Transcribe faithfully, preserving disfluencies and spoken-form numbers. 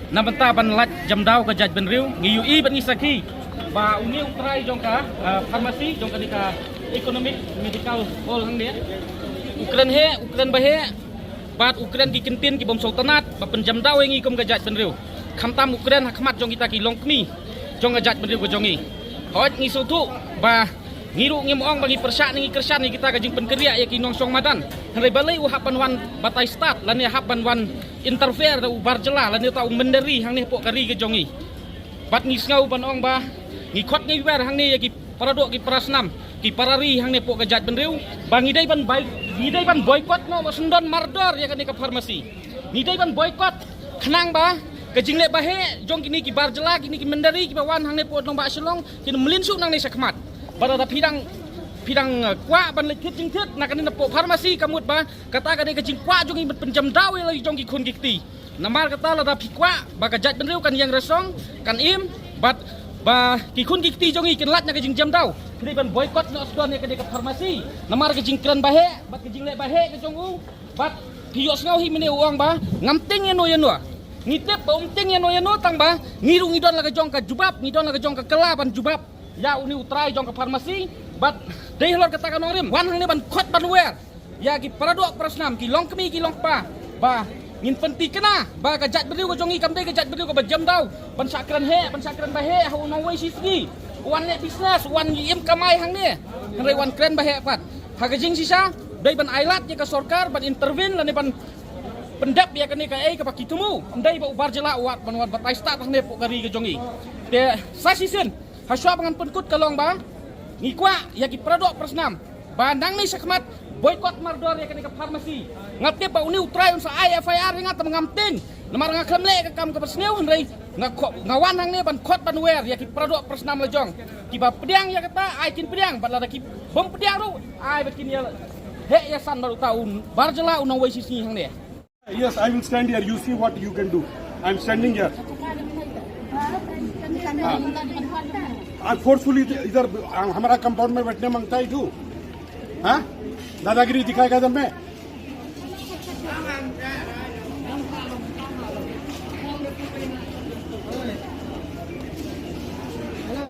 Na bynta ban lait jemdaw ka jaitbynriew, ngi ïohi bad ngi sakhi ba une u trai jong ka, ah, pharmacy jong kane ka Economic Medical Hall hangne, u kren heh, u kren baheh, bad u kren ki kyntien ki bym sngewtynnat ba pynjemdaw ïa ngi kum ka jaitbynriew. Khamtam u kren ha khmat jong kita ki longkmie jong ka jaitbynriew ka jong ngi. Hooid, ngi sngewthuh ba ngi ruh ngim ong ba ngi pyrshah ne ngi kyrshan ïa kita ka jingpynkynriah ïa ki nongshong madan. Hynrei balei u hap ban wan batai stad lane hap ban wan interfere da u bar jylla lane uta u mynder ri hangne hapoh ka ri ka jong ngi. Bad ngi sngew ban ong ba ngi khot ngi wer hangne ïa ki para doh ki para snam, ki para ri hangne hapoh ka jaitbynriew, ba ngi dei ban bai-, ngi dei ban boycott noh, ba sngewdon mardor ïa kane ka pharmacy. Ngi dei ban boycott khnang ba ka jingleh baheh jong kine ki bar jylla, kine ki mynder ri kiba wan hangne hapoh nongbah Shillong kin ym lynsuh nangne sha khmat. Bad lada phi dang, phi dang, eh, kwah ban leit thied jingthied na kane napoh pharmacy, ka mut ba kata ka dei ka jingkwah jong ngi ban pynjemdaw ïa la jong ki khun ki kti. Namar kata lada phi kwah ba ka jaitbynriew kan ïeng rasong, kan im, bad ba ki khun ki kti jong ngi kin lait na ka jingjemdaw, phi dei ban boycott noh sdang ïa kane ka pharmacy. Namar ka jingkren baheh bad ka jingleh baheh ka jong u, bad phi ïohsngew hi mynne u ong ba ngam tieng ïano ïano. Ngi tip ba um tieng ïano ïano, tang ba ngi ruh ngi don la ka jong ka jubab, ngi don la ka jong ka kylla ban jubab ïa une u trai jong ka pharmacy. Bad dei halor kata ka nongrim wan hangne ban khot ban wer ïa ki para doh para snam, ki longkmie ki longkpa, ba ngin pynthikna ba ka jaitbynriew ka jong ngi kam dei ka jaitbynriew kaba jemdaw ban shah kren heh, ban shah kren baheh ha u nongwei shi sngi. U wan leh business, u wan im kamai hangne, hynrei u wan kren baheh pat. Ha ka jingshisha dei ban ailad ïa ka sorkar ban intervene lane ban pyndep ïa kane kaei kaba ki thmu. Ym dei ba u bar jylla u wad ban wan batai stad hangne hapoh ka ri ka jong ngi. Te sa shisien, hashwa ba ngan pynkut ka long ba ngi kwah ïa ki para doh para snam ba nangne sha khmat boycott mardor ïa kane ka pharmacy. Nga tip ba une u trai un sa ai F I R ïa nga, tang ba ngam tieng. Namar nga khlem leh ka kam kaba sniew, hynrei nga kho-, nga wan hangne ban khot ban wer ïa ki para doh para snam la jong. Kiba pdiang ïa kata ai kin pdiang, bad lada ki bym pdiang ruh ai bad kin ïa heh ïa san bad uta u bar jylla u nongwei shi sngi hangne. Yes, I will stand here. You see what you can do. I am standing here. आप फोर्सफुली इधर हमारा कंपाउंड में बैठने मांगता है तू? हाँ, दादागिरी दिखाएगा जब मैं